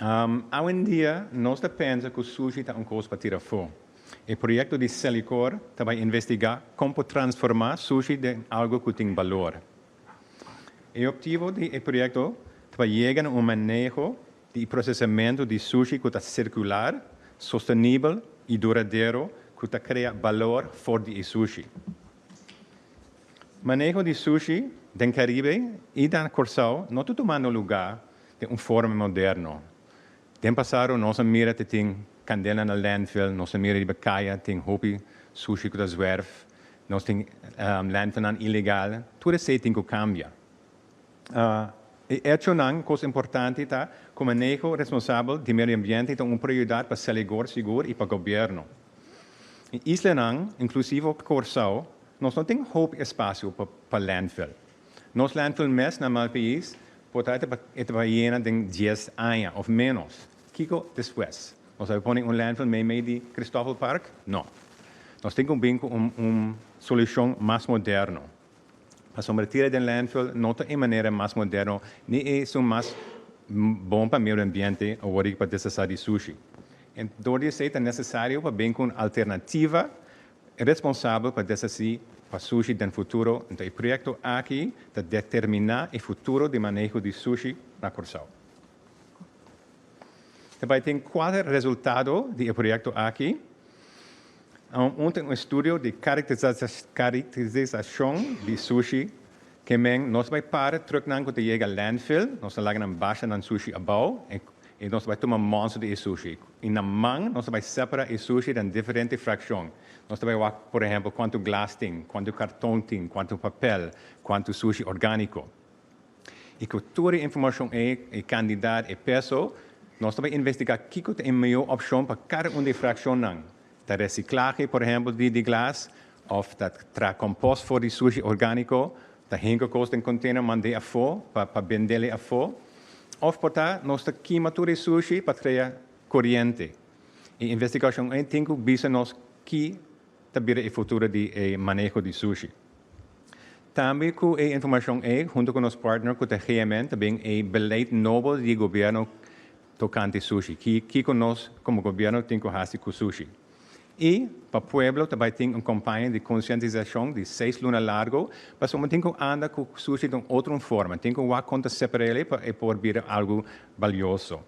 Awendia nos ta pensa ku sushi ta un kos pa tira afó. E proyekto di Selikor ta bai investigá kon por transformá sushi den algu ku tin balor. E optivo di e proyekto ta pa yega na un maneho di prosesamentu di sushi ku ta sirkular, sostenibel i duradero ku ta krea balor for di e sushi. Maneho di sushi den Karibe i na Kòrsou no ta tumando lugá den un forma moderno. Den pasado nos a mira te tin kandela na landfill, nos a mira riba kaya tin hopi sushi ku ta zwerf, nos tin landfillnan ilegal, tur esei tin ku kambia. E echonan, kos importante ta ku maneho responsabel di medio ambiente ta un prioridat pa Selikor sigur i pa gobièrnu. E islanan, inklusivo Kòrsou, nos no tin hopi espasio pa landfill. Nos landfill mes na Malpais por ta e ta yena den 10 aña òf ménos. Kiko despues? Nos ta pone un landfill mei di Christoffel Park? No. Nos tin ku bin ku un solushon mas moderno. Pasobra tira den landfill no ta e manera mas moderno, ni e mas bon pa medio ambiente awor pa deshasí di sushi. Anto, esei ta nesesario pa bin ku un alternativa responsabel pa deshasí pa sushi den futuro. Anto, e proyekto aki ta determiná e futuro di maneho di sushi na Kòrsou. Tambe tin kuater resultado di e proyekto aki. Un estudio di karakterisashon di sushi ke men nos ta bai para trucknan ku ta yega landfill, nos ta laga nan basha nan sushi abou i nos ta bai tuma mònster di sushi. I na man nos ta bai separá e sushi den diferente frakshon. Nos ta bai wak, por ehèmpel, kuantu glas tin, kuantu karton tin, kuantu papel, kuantu sushi orgániko. I ku tur e informashon ei, kantidat i peso, nos ta bai investigá kiko ta e mihó opshon pa kada un di e frakshonnan. Ta resiklahe, por ehèmpel, di glas, òf ta traha kompost for di sushi orgániko, ta hinka kos den container mand'é afó, pa bende afó. Òf por ta, nos ta kima tur e sushi pa krea koriente. E investigashon ei tin ku bisa nos ki ta bira e futuro di e maneho di sushi. Tambe ku e informashon ei, huntu ku nos partner ku ta GMN, tambe e beleid nobo di gobièrnu tokante sushi. Ku nos komo gobièrnu tin ku hasi ku sushi. I pa pueblo tambe tin un kampaña di konsientisashon di 6 luna largu, pa bo tin ku anda ku sushi di otro forma, tin ku wak kon ta separá pa e por bira algu balioso.